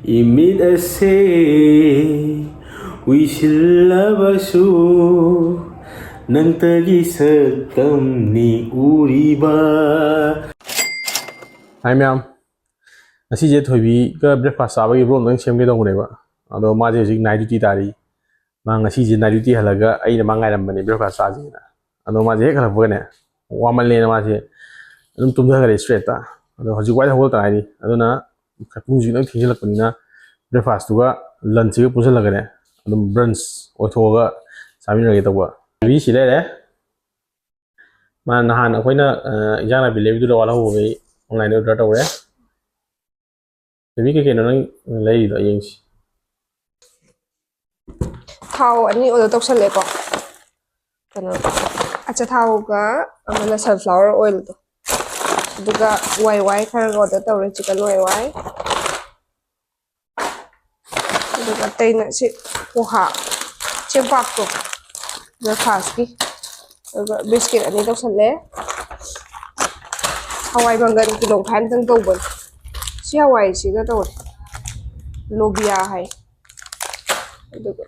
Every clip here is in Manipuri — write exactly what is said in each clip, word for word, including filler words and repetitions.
ꯏꯃꯤꯠ ꯑꯁꯦ ꯎꯏꯁꯤꯜꯂꯕꯁꯨ ꯅꯪꯇꯒꯤ ꯁꯛꯇꯝꯅꯤ ꯎꯔꯤꯕ꯫ ꯍꯥꯏ ꯃꯌꯥꯝ, ꯉꯁꯤꯁꯦ ꯊꯣꯏꯕꯤꯒ breakfast ꯆꯥꯕꯒꯤ vlog ꯑꯝꯇꯪ ꯁꯦꯝꯒꯦ ꯇꯧꯕꯅꯦꯕ꯫ ꯑꯗꯣ ꯃꯥꯁꯦ ꯍꯧꯖꯤꯛ night duty ꯇꯥꯔꯤ꯫ ꯃꯥ ꯉꯁꯤꯁꯦ night duty ꯍꯜꯂꯒ ꯑꯩꯅ ꯃꯥ ꯉꯥꯏꯔꯝꯕꯅꯦ breakfast ꯆꯥꯁꯦꯅ꯫ ꯑꯗꯣ ꯃꯥꯁꯦ ꯍꯦꯛ ꯍꯜꯂꯛꯄꯒꯅꯦ, ꯋꯥꯃꯜꯂꯦꯅ ꯃꯥꯁꯦ ꯑꯗꯨꯝ ꯇꯨꯝꯊꯈꯔꯦ straight ꯇ꯫ ꯑꯗꯣ ꯍꯧꯖꯤꯛ ꯋꯥꯏꯗ ꯍꯧꯒꯠꯇ ꯉꯥꯏꯔꯤ꯫ ꯑꯗꯨꯅ ꯄꯨꯡꯁꯤ ꯈꯤꯇꯪ ꯊꯦꯡꯖꯤꯜꯂꯛꯄꯅꯤꯅ breakfast ꯇꯨꯒ lunch ꯁꯤꯒ ꯄꯨꯟꯁꯤꯜꯂꯒꯅꯦ, ꯑꯗꯨꯝ brunch ꯑꯣꯏꯊꯣꯛꯑꯒ ꯆꯥꯃꯤꯟꯅꯔꯒꯦ ꯇꯧꯕ꯫ ꯊꯣꯏꯕꯤ ꯁꯤ ꯂꯩꯔꯦ꯫ ꯃꯥ ꯅꯍꯥꯟ ꯑꯩꯈꯣꯏꯅ, ꯑ, ꯏꯟꯖꯥꯡ ꯅꯥꯄꯤ ꯂꯩꯕꯗꯨꯗ ꯋꯥꯠꯍꯧꯕꯈꯩ online ꯗ order ꯇꯧꯔꯦ꯫ ꯊꯣꯏꯕꯤ, ꯀꯩ ꯀꯩꯅꯣ ꯅꯪ ꯂꯩꯔꯤꯗꯣ? ꯌꯦꯡꯁꯤ꯫ ꯊꯥꯎ ꯑꯅꯤ order ꯇꯧꯁꯜꯂꯦꯀꯣ꯫ ꯀꯩꯅꯣ, ꯑꯆꯥꯊꯥꯎꯒ ꯑꯃꯅ sunflower oil ꯗꯣ, ꯑꯗꯨꯒ ꯋꯥꯏ ꯋꯥꯏ ꯈꯔꯒ order ꯇꯧꯔꯦ, chicken ꯋꯥꯏ ꯋꯥꯏ꯫ ꯑꯗꯨꯒ ꯑꯇꯩꯅ ꯁꯤ ꯄꯣꯍꯥ, ꯆꯦꯡꯄꯥꯛꯇꯣ, breakfast ꯀꯤ꯫ ꯑꯗꯨꯒ biscuit ꯑꯅꯤ ꯇꯧꯁꯜꯂꯦ꯫ ꯍꯋꯥꯏ ꯃꯪꯒꯜ ꯀꯤꯂꯣ ꯃꯈꯥꯏ ꯑꯝꯇꯪ ꯇꯧꯕꯅꯦ꯫ ꯁꯤ ꯍꯋꯥꯏꯁꯤꯒ ꯇꯧꯔꯦ꯫ Lobia ꯍꯥꯏ꯫ ꯑꯗꯨꯒ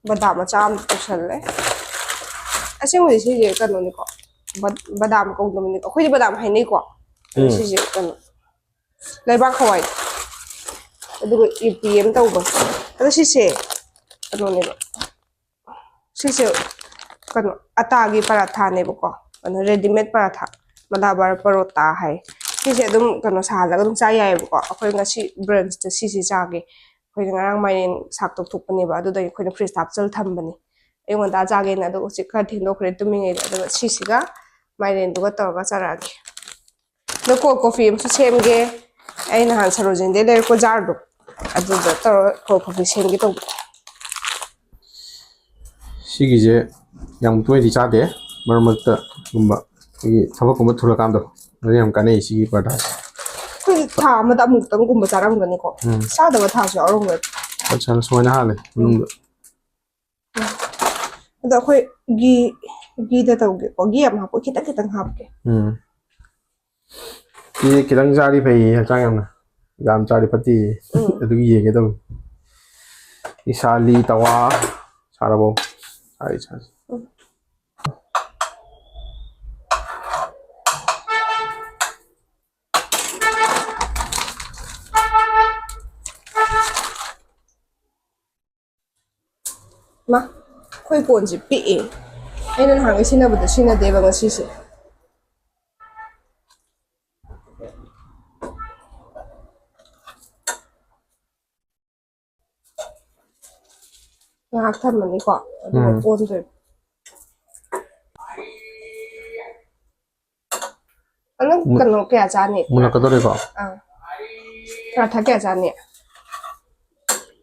ꯕꯗꯥꯝ ꯃꯆꯥ ꯑꯃ ꯇꯧꯁꯜꯂꯦ꯫ ꯑꯁꯦꯡꯕꯗꯤ ꯁꯤꯁꯦ ꯀꯩꯅꯣꯅꯤꯀꯣ, ꯕ-, ꯕꯗꯥꯝ ꯀꯧꯗꯕꯅꯤꯀꯣ, ꯑꯩꯈꯣꯏꯗꯤ ꯕꯗꯥꯝ ꯍꯥꯏꯅꯩꯀꯣ꯫ ꯑꯗꯣ ꯎꯝ꯫ ꯁꯤꯁꯦ ꯀꯩꯅꯣ, ꯂꯩꯕꯥꯛ ꯍꯋꯥꯏ꯫ ꯑꯗꯨꯒ ꯏꯄꯤ ꯑꯃ ꯇꯧꯕ꯫ ꯑꯗꯣ ꯁꯤꯁꯦ ꯀꯩꯅꯣꯅꯦꯕ, ꯁꯤꯁꯦ ꯀꯩꯅꯣ, ꯑꯇꯥꯒꯤ ꯄꯔꯥꯊꯥꯅꯦꯕꯀꯣ, ꯀꯩꯅꯣ, readymade ꯄꯔꯥꯊꯥ, ꯃꯂꯥꯕꯥꯔ ꯄꯔꯣꯇꯥ ꯍꯥꯏ꯫ ꯁꯤꯁꯦ ꯑꯗꯨꯝ ꯀꯩꯅꯣ, ꯁꯥꯍꯜꯂꯒ ꯑꯗꯨꯝ ꯆꯥ ꯌꯥꯏꯑꯕꯀꯣ꯫ ꯑꯩꯈꯣꯏ ꯉꯁꯤ brunch ꯇ ꯁꯤꯁꯦ ꯆꯥꯒꯦ꯫ ꯑꯩꯈꯣꯏꯅ ꯉꯔꯥꯡ ꯃꯥꯏꯔꯦꯟ ꯁꯥꯛ ꯇꯧꯊꯣꯛꯄꯅꯦꯕ, ꯑꯗꯨꯗꯒꯤ ꯑꯩꯈꯣꯏꯅ fridge ꯇ ꯍꯥꯞꯆꯜ ꯊꯝꯕꯅꯦ꯫ ꯑꯌꯨꯛ ꯉꯟꯇꯥ ꯆꯥꯒꯦꯅ꯫ ꯑꯗꯣ ꯍꯧꯖꯤꯛ ꯈꯔ ꯊꯦꯡꯗꯣꯛꯈ꯭ꯔꯦ ꯇꯨꯝꯃꯤꯉꯩꯗ꯫ ꯑꯗꯨꯒ ꯁꯤꯁꯤꯒ ꯃꯥꯏꯔꯦꯟꯗꯨꯒ ꯇꯧꯔꯒ ꯆꯥꯔꯛꯑꯒꯦ꯫ ꯑꯗꯣ cold coffee ꯑꯃꯁꯨ ꯁꯦꯝꯒꯦ꯫ ꯑꯩ ꯅꯍꯥꯟ ꯁꯔꯣꯖꯤꯅꯤꯗꯩ ꯂꯩꯔꯛꯄ jar ꯗꯣ, ꯑꯗꯨꯗ ꯇꯧꯔꯒ cold coffee ꯁꯦꯝꯒꯦ ꯇꯧꯕ꯫ ꯁꯤꯒꯤꯁꯦ ꯌꯥꯝ ꯇꯣꯏꯅꯗꯤ ꯆꯥꯗꯦ, ꯃꯔꯛ ꯃꯔꯛꯇꯒꯨꯝꯕ ꯑꯩꯈꯣꯏꯒꯤ ꯊꯕꯛꯀꯨꯝꯕ ꯊꯨꯔꯀꯥꯟꯗꯣ, ꯑꯗꯨ ꯌꯥꯝ ꯀꯥꯟꯅꯩ ꯁꯤꯒꯤ ꯄꯔꯗꯥꯁꯦ꯫ ꯑꯩꯈꯣꯏꯗꯤ ꯊꯥ ꯑꯃꯗ ꯑꯃꯨꯛꯇꯪꯒꯨꯝꯕ ꯆꯥꯔꯝꯒꯅꯤꯀꯣ꯫ ꯎꯝ꯫ ꯆꯥꯗꯕ ꯊꯥꯁꯨ ꯌꯥꯎꯔꯝꯒꯅꯤ꯫ ꯁꯨꯃꯥꯏꯅ ꯍꯥꯜꯂꯦ ꯃꯅꯨꯡꯗ꯫ ꯑꯗꯣ ꯑꯩꯈꯣꯏ ghee, ghee ꯗ ꯇꯧꯒꯦꯀꯣ꯫ Ghee ꯌꯥꯝ ꯍꯥꯞꯄꯣꯏ, ꯈꯤꯇꯪ ꯈꯤꯇꯪ ꯍꯥꯞꯀꯦ꯫ ꯎꯝ꯫ ꯁꯤ ꯈꯤꯇꯪ ꯆꯥꯔꯗꯤ ꯐꯩꯌꯦ ꯍꯛꯆꯥꯡ ꯌꯥꯝꯅ꯫ ꯌꯥꯝ ꯆꯥꯔꯗꯤ ꯐꯠꯇꯦ꯫ ꯎꯝ꯫ ꯑꯗꯨꯒꯤ ꯌꯦꯡꯒꯦ ꯇꯧꯅꯤ꯫ ꯏꯁꯥꯂꯤ ꯇꯋꯥ ꯁꯥꯔꯕꯣ? ꯁꯥꯔꯤ, ꯁꯥꯔꯤ꯫ ꯎꯝ꯫ ꯃꯥ, ꯑꯩꯈꯣꯏ ꯀꯣꯟꯁꯦ ꯄꯤꯛꯑꯦ꯫ ꯑꯩꯅ ꯅꯍꯥꯟꯒꯩ ꯁꯤꯖꯤꯟꯅꯕꯗꯣ ꯁꯤꯖꯤꯟꯅꯗꯦꯕ ꯉꯁꯤꯁꯦ꯫ ꯉꯥꯏꯍꯥꯛ ꯊꯝꯃꯅꯤꯀꯣ, ꯑꯗꯨꯒ ꯎꯝ꯫ ꯑꯣꯟꯗꯣꯏꯕ꯫ ꯑꯗꯨꯝ ꯃꯨ-, ꯀꯩꯅꯣ ꯀꯌꯥ ꯆꯥꯅꯤ? ꯃꯨꯜꯂꯛꯀꯗꯧꯔꯦꯀꯣ? ꯑꯥ꯫ ꯄꯔꯥꯊꯥ ꯀꯌꯥ ꯆꯥꯅꯤ? ꯑꯅꯤ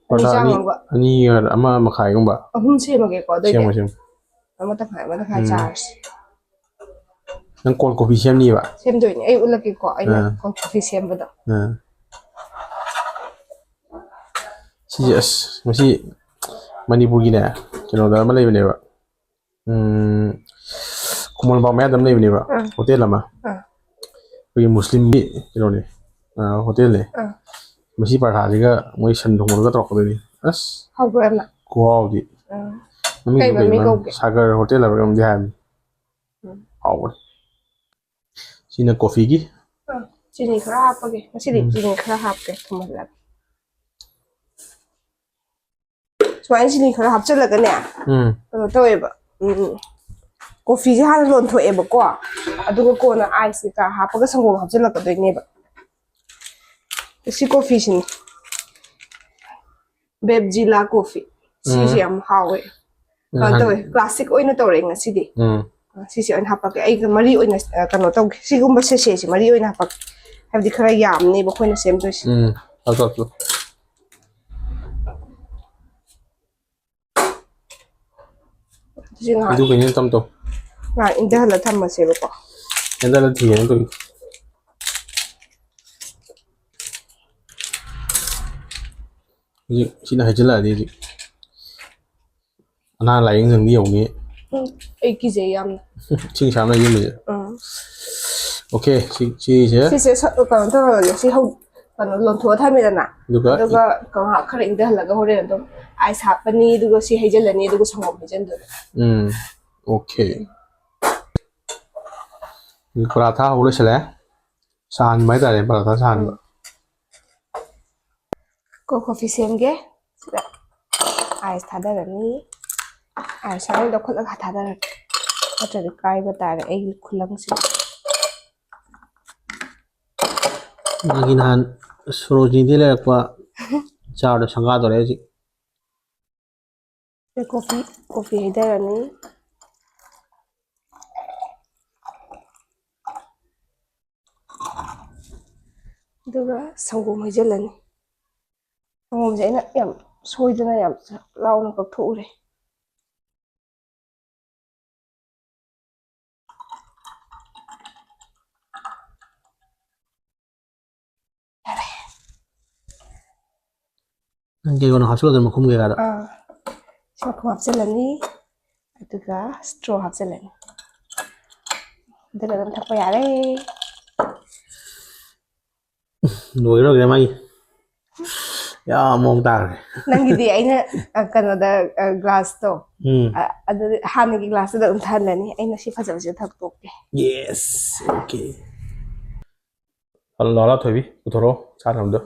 ꯄꯔꯥꯊꯥ ꯑꯅꯤ, ꯆꯥꯝꯃꯒ꯫ ꯑꯅꯤ, ꯑꯃ ꯃꯈꯥꯏꯒꯨꯝꯕ꯫ ꯑꯍꯨꯝ ꯁꯦꯝꯃꯒꯦꯀꯣ, ꯑꯗꯨꯏꯗꯤ꯫ ꯁꯦꯝꯃꯣ, ꯁꯦꯝꯃꯣ꯫ ꯑꯃ ꯇꯪꯈꯥꯏ, ꯑꯃ ꯇꯪꯈꯥꯏ ꯎꯝ꯫ ꯆꯥꯔꯁꯤ꯫ ꯅꯪ ꯀꯣꯜ ꯀꯣꯐꯤ ꯁꯦꯝꯅꯤꯕ? ꯁꯦꯝꯗꯣꯏꯅꯦ꯫ ꯑꯩ ꯎꯠꯂꯛꯀꯦꯀꯣ, ꯑꯩꯅ ꯑꯥ꯫ ꯀꯣꯜ ꯀꯣꯐꯤ ꯁꯦꯝꯕꯗꯣ꯫ ꯑꯥ꯫ ꯁꯤꯁꯦ, ꯑꯁ, ꯉꯁꯤ ꯃꯅꯤꯄꯨꯔꯒꯤꯅꯦ, ꯀꯩꯅꯣꯗ ꯑꯃ ꯂꯩꯕꯅꯦꯕ꯫ ꯎꯝ, ꯈꯨꯃꯟ ꯂꯝꯄꯥꯛ ꯃꯌꯥꯗ ꯑꯃ ꯂꯩꯕꯅꯦꯕ, ꯑꯥ꯫ ꯍꯣꯇꯦꯜ ꯑꯃ꯫ ꯑꯥ꯫ ꯑꯩꯈꯣꯏꯒꯤ ꯃꯨꯁꯂꯤꯝꯒꯤ ꯀꯩꯅꯣꯅꯦ, ꯑꯥ, ꯍꯣꯇꯦꯜꯅꯦ꯫ ꯑꯥ꯫ ꯃꯁꯤ ꯄꯔꯥꯊꯥꯁꯤꯒ ꯃꯣꯏ ꯁꯟ ꯊꯣꯡꯕꯗꯨꯒ ꯇꯧꯔꯛꯀꯗꯣꯏꯅꯤ꯫ ꯑꯁ, ꯍꯥꯎꯕ꯭ꯔꯣ ꯌꯥꯝꯅ? ꯈꯨꯍꯥꯎꯗꯤ꯫ ꯑꯥ꯫ ꯃꯃꯤꯡꯗꯨ ꯀꯩ ꯀꯩꯅꯣ ꯃꯃꯤꯡ ꯈꯪꯗꯦ꯫ ꯀꯧꯒꯦ? ꯁꯥꯒꯔ ꯍꯣꯇꯦꯜ ꯍꯥꯏꯕ꯭ꯔꯥ ꯀꯩꯅꯣꯝꯗꯤ ꯍꯥꯏꯕꯅꯤ꯫ ꯎꯝ꯫ ꯍꯥꯎꯕꯅꯤ꯫ ꯁꯤꯅ ꯀꯣꯐꯤꯒꯤ꯫ ꯑꯥ, ꯆꯤꯅꯤ ꯈꯔ ꯍꯥꯞꯄꯒꯦ꯫ ꯉꯁꯤꯗꯤ ꯎꯝ꯫ ꯆꯤꯅꯤ ꯈꯔ ꯍꯥꯞꯀꯦ, ꯊꯨꯝꯍꯜꯂꯒꯦ꯫ ꯁꯨꯃꯥꯏꯅ ꯆꯤꯅꯤ ꯈꯔ ꯍꯥꯞꯆꯤꯜꯂꯒꯅꯦ, ꯎꯝ꯫ ꯀꯩꯅꯣ ꯇꯧꯋꯦꯕ, ꯎꯝ, ꯀꯣꯐꯤꯁꯦ ꯍꯥꯟꯅ ꯂꯣꯟꯊꯣꯛꯑꯦꯕꯀꯣ, ꯑꯗꯨꯒ ꯀꯣꯟꯅ ꯑꯥꯏꯁ ꯀꯩꯀꯥ ꯍꯥꯞꯄꯒ ꯁꯪꯒꯣꯝ ꯍꯥꯞꯆꯤꯜꯂꯛꯀꯗꯣꯏꯅꯦꯕ꯫ ꯁꯤ ꯀꯣꯐꯤꯁꯤꯅꯤ, ꯕꯦꯕꯖꯤꯂꯥ ꯀꯣꯐꯤ꯫ ꯁꯤꯁꯦ ꯎꯝ꯫ ꯌꯥꯝ ꯍꯥꯎꯋꯦ꯫ ꯎꯝ, ꯀꯩꯅꯣ ꯍꯥꯟ-, ꯇꯧꯋꯦ, ꯀ꯭ꯂꯥꯁꯤꯛ ꯑꯣꯏꯅ ꯇꯧꯔꯛꯑꯦ ꯉꯁꯤꯗꯤ꯫ ꯎꯝ꯫ ꯑ, ꯁꯤꯁꯦ ꯑꯣꯏꯅ ꯍꯥꯞꯄꯛꯀꯦ꯫ ꯑꯩꯒ ꯃꯔꯤ ꯑꯣꯏꯅ, ꯑ, ꯀꯩꯅꯣ ꯇꯧꯒꯦ꯫ ꯁꯤꯒꯨꯝꯕ ꯁꯦꯁꯦꯁꯦ ꯃꯔꯤ ꯑꯣꯏꯅ ꯍꯥꯞꯄꯛꯀꯦ꯫ ꯍꯥꯏꯕꯗꯤ ꯈꯔ ꯌꯥꯝꯅꯦꯕ ꯑꯩꯈꯣꯏꯅ ꯁꯦꯝꯗꯣꯏꯁꯦ꯫ ꯎꯝ, ꯍꯥꯞꯆꯜꯂꯣ, ꯍꯥꯞꯆꯜꯂꯣ꯫ ꯁꯤ ꯉꯥꯏꯍꯥꯛ, ꯑꯗꯨ ꯀꯩꯅꯣ ꯇꯝ ꯇꯧ꯫ ꯉꯥꯏꯍꯥꯛ ꯏꯪꯊꯍꯜꯂ ꯊꯝꯃꯁꯦꯕꯀꯣ꯫ ꯏꯪꯊꯍꯜꯂ ꯊꯤꯒꯦꯅ ꯇꯧꯔꯤ꯫ ꯍꯧꯖꯤꯛ ꯁꯤꯅ ꯍꯩꯖꯤꯜꯂꯛꯑꯗꯤ ꯍꯧꯖꯤꯛ ꯑꯅꯥ ꯂꯥꯏꯌꯦꯡ ꯁꯪꯗ ꯌꯧꯅꯤ꯫ ꯎꯝ, ꯑꯩ ꯀꯤꯖꯩ ꯌꯥꯝꯅ꯫ ꯏꯁꯤꯡ ꯑꯁꯥꯕꯅ ꯍꯩꯖꯤꯟꯕꯁꯦ꯫ ꯎꯝ꯫ ꯑꯣꯀꯦ, ꯁꯤ, ꯁꯤꯁꯦ꯫ ꯁꯤꯁꯦ ꯁ-, ꯀꯩꯅꯣ ꯇꯧꯔꯒꯦ, ꯁꯤ ꯍꯧ-, ꯀꯩꯅꯣ ꯂꯣꯟꯊꯣꯛꯑ ꯊꯝꯃꯦꯗꯅ, ꯑꯗꯨꯒ ꯑꯗꯨꯒ ꯉꯥꯏꯍꯥꯛ ꯈꯔ ꯏꯪꯊꯍꯜꯂꯒ ꯍꯣꯔꯦꯟ ꯑꯗꯨꯝ ꯑꯥꯏꯁ ꯍꯥꯞꯄꯅꯤ, ꯑꯗꯨꯒ ꯁꯤ ꯍꯩꯖꯤꯜꯂꯅꯤ, ꯑꯗꯨꯒ ꯁꯪꯒꯣꯝ ꯍꯩꯖꯤꯟꯗꯣꯏꯕ꯫ ꯎꯝ, ꯑꯣꯀꯦ꯫ ꯄꯔꯥꯊꯥ ꯍꯧ ꯂꯣꯏꯁꯤꯜꯂꯦ꯫ ꯁꯥꯍꯟꯕ ꯍꯥꯏꯇꯥꯔꯦ, ꯄꯔꯥꯊꯥ ꯁꯥꯍꯟꯕ꯫ ꯀꯣ ꯀꯣꯐꯤ ꯁꯦꯝꯒꯦ꯫ ꯁꯤꯗ ꯑꯥꯏꯁ ꯊꯥꯗꯔꯅꯤ꯫ ꯑꯥꯏꯁ ꯁꯥꯏꯗ ꯂꯧꯈꯠꯂꯒ ꯊꯥꯗꯔꯅꯤ, ꯅꯠꯇ꯭ꯔꯗꯤ ꯀꯥꯏꯕ ꯇꯥꯔꯦ ꯑꯩꯒꯤ ꯈꯨꯂꯪꯁꯤꯗꯤ꯫ ꯃꯥꯒꯤ ꯅꯍꯥꯟ ꯁꯣꯔꯣꯖꯤꯅꯤꯗꯒꯤ ꯂꯩꯔꯛꯄ ꯆꯥꯔꯗꯣ ꯁꯪꯒꯥꯗꯧꯔꯦ ꯍꯧꯖꯤꯛ꯫ ꯀꯣꯐꯤ, ꯀꯣꯐꯤ ꯍꯩꯊꯔꯅꯤ꯫ ꯑꯗꯨꯒ ꯁꯪꯒꯣꯝ ꯍꯩꯖꯤꯜꯂꯅꯤ꯫ ꯁꯪꯒꯣꯝꯁꯦ ꯑꯩꯅ ꯌꯥꯝ ꯁꯣꯏꯗꯅ ꯌꯥꯝ ꯂꯥꯎꯅ ꯀꯛꯊꯣꯛꯎꯔꯦ꯫ ꯅꯪ ꯀꯩꯅꯣ ꯍꯥꯞꯆꯤꯜꯂꯗꯣꯏ ꯃꯈꯨꯝ ꯀꯩꯀꯥꯗ? ꯑꯥ, ꯁꯤ ꯃꯈꯨꯝ ꯍꯥꯞꯆꯤꯜꯂꯅꯤ, ꯑꯗꯨꯒ ꯁ꯭ꯇ꯭ꯔꯣ ꯍꯥꯞꯆꯤꯜꯂꯅꯤ꯫ ꯑꯗꯨꯒ ꯑꯗꯨꯝ ꯊꯛꯄ ꯌꯥꯔꯦ꯫ ꯂꯣꯏꯔꯣꯏꯒ꯭ꯔꯦ ꯃꯥꯒꯤ꯫ ꯌꯥꯝ ꯃꯑꯣꯡ ꯇꯥꯈ꯭ꯔꯦ꯫ ꯅꯪꯒꯤꯗꯤ ꯑꯩꯅ, ꯑ, ꯀꯩꯅꯣꯗ, ꯑ, ꯒ꯭ꯂꯥꯁꯇꯣ, ꯎꯝ꯫ ꯑ, ꯑꯗꯨꯗꯤ ꯍꯥꯟꯅꯒꯤ ꯒ꯭ꯂꯥꯁꯇꯨꯗ ꯑꯗꯨꯝ ꯊꯛꯍꯜꯂꯅꯤ꯫ ꯑꯩꯅ ꯁꯤ ꯐꯖꯕꯁꯤꯗ ꯊꯛꯇꯣꯛꯀꯦ꯫ Yes, okay. ꯂꯥꯂꯥ ꯊꯣꯏꯕꯤ, ꯄꯨꯊꯣꯔꯛꯑꯣ ꯆꯥꯅꯕꯗꯣ꯫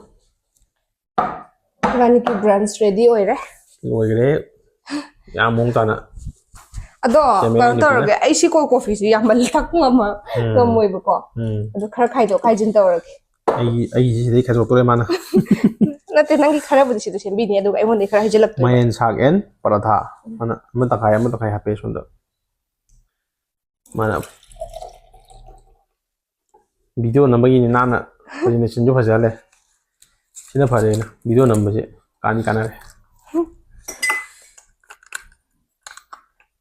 ꯏꯕꯥꯅꯤꯒꯤ ꯕ꯭ꯔꯟꯁ ꯔꯦꯗꯤ ꯑꯣꯏꯔꯦ꯫ ꯂꯣꯏꯈ꯭ꯔꯦ꯫ ꯌꯥꯝ ꯃꯑꯣꯡ ꯇꯥꯅ꯫ ꯑꯗꯣ ꯁꯦꯝꯃꯦ ꯀꯩꯅꯣ ꯑꯩꯅ ꯇꯧꯔꯒꯦ, ꯑꯩ ꯁꯤ ꯀꯣꯜ ꯀꯣꯐꯤꯁꯤ ꯌꯥꯝꯃꯜꯂꯤ, ꯊꯛ ꯉꯝꯃ-, ꯎꯝ꯫ ꯉꯝꯃꯣꯏꯕꯀꯣ꯫ ꯎꯝ꯫ ꯑꯗꯨ ꯈꯔ ꯈꯥꯏꯗꯣꯛ ꯈꯥꯏꯖꯤꯟ ꯇꯧꯔꯒꯦ꯫ ꯑꯩꯒꯤ, ꯑꯩꯒꯤꯁꯤ ꯁꯤꯗꯩ ꯈꯥꯏꯗꯣꯛꯇꯣꯔꯦ ꯃꯥꯅ꯫ ꯅꯠꯇꯦ, ꯅꯪꯒꯤ ꯈꯔꯕꯨꯗꯤ ꯁꯤꯗ ꯁꯦꯝꯕꯤꯅꯤ, ꯑꯗꯨꯒ ꯑꯩꯉꯣꯟꯗꯒꯤ ꯈꯔ ꯍꯩꯖꯤꯜꯂꯛꯇꯣꯏꯅꯦ꯫ ꯃꯥꯏꯔꯦꯟ ꯁꯥꯛ ꯑꯦꯟ ꯄꯔꯥꯊꯥ꯫ ꯃꯥꯅ ꯑꯃ ꯇꯪꯈꯥꯏ, ꯑꯃ ꯇꯪꯈꯥꯏ ꯍꯥꯞꯄꯦ ꯁꯣꯝꯗ꯫ ꯃꯥꯅ ꯚꯤꯗꯤꯑꯣ ꯅꯝꯕꯒꯤꯅꯤ ꯅꯥꯟꯅ ꯄ꯭ꯔꯖꯦꯟꯇꯦꯁꯟꯁꯨ ꯐꯖꯍꯜꯂꯦ꯫ ꯁꯤꯅ ꯐꯔꯦꯅ ꯚꯤꯗꯤꯑꯣ ꯅꯝꯕꯁꯦ ꯀꯥꯟꯗꯤ ꯀꯥꯟꯅꯔꯦ꯫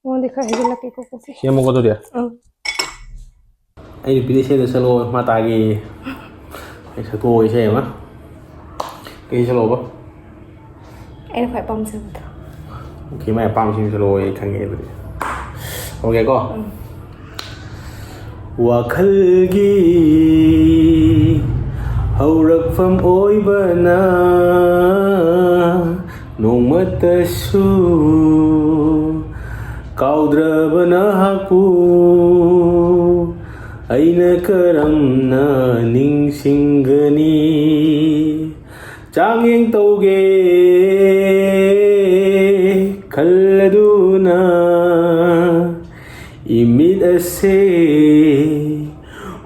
ꯅꯉꯣꯟꯗ ꯈꯔ ꯍꯩꯖꯤꯜꯂꯛꯀꯦꯀꯣ ꯀꯣꯐꯤ꯫ ꯁꯦꯝꯃꯣꯀꯣ ꯑꯗꯨꯗꯤ꯫ ꯎꯝ꯫ ꯑꯩ ꯅꯨꯄꯤꯗ ꯏꯁꯩꯗ ꯆꯠꯂꯣ ꯃꯥ ꯇꯥꯒꯦꯌꯦ꯫ ꯑꯩ ꯁꯛꯇꯣꯛꯑꯣ ꯏꯁꯩ ꯑꯃ꯫ ꯀꯩ ꯁꯛꯂꯛꯑꯣꯕ? ꯑꯩꯅ ꯈ꯭ꯋꯥꯏ ꯄꯥꯝꯖꯕꯗꯣ꯫ ꯑꯣꯀꯦ, ꯃꯥꯏ ꯑꯄꯥꯝꯕꯁꯤꯡ ꯁꯛꯂꯛꯑꯣ, ꯑꯩ ꯈꯪꯉꯦ ꯑꯗꯨꯗꯤ꯫ ꯍꯧꯔꯒꯦꯀꯣ꯫ ꯋꯥꯈꯜꯒꯤ ꯍꯧꯔꯛꯐꯝ ꯑꯣꯏꯕꯅ ꯅꯣꯡꯃꯇꯁꯨ ꯀꯥꯎꯗ꯭ꯔꯕ ꯅꯍꯥꯛꯄꯨ ꯑꯩꯅ ꯀꯔꯝꯅ ꯅꯤꯡꯁꯤꯡꯒꯅꯤ? ꯆꯥꯡꯌꯦꯡ ꯇꯧꯒꯦ ꯈꯜꯂꯗꯨꯅ ꯏꯃꯤꯠ ꯑꯁꯦ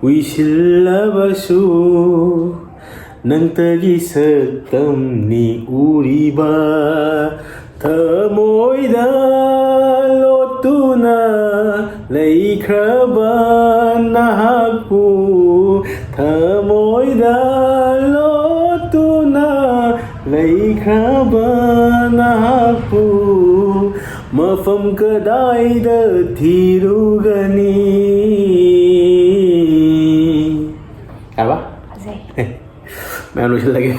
ꯎꯏꯁꯤꯜꯂꯕꯁꯨ ꯅꯪꯇꯒꯤ ꯁꯛꯇꯝꯅꯤ ꯎꯔꯤꯕ꯫ ꯊꯃꯣꯏꯗ ꯂꯣꯠꯇꯨꯅ ꯂꯩꯈ꯭ꯔꯕ ꯅꯍꯥꯛꯄꯨ, ꯊꯃꯣꯏꯗ ꯂꯣꯠꯇꯨꯅ ꯂꯩꯈ꯭ꯔꯕ ꯅꯍꯥꯛꯄꯨ ꯃꯐꯝ ꯀꯗꯥꯏꯗ ꯊꯤꯔꯨꯒꯅꯤ? ꯌꯥꯔꯕ? ꯐꯖꯩ꯫ ꯃꯌꯥꯝ ꯂꯣꯏꯁꯤꯜꯂꯒꯦ꯫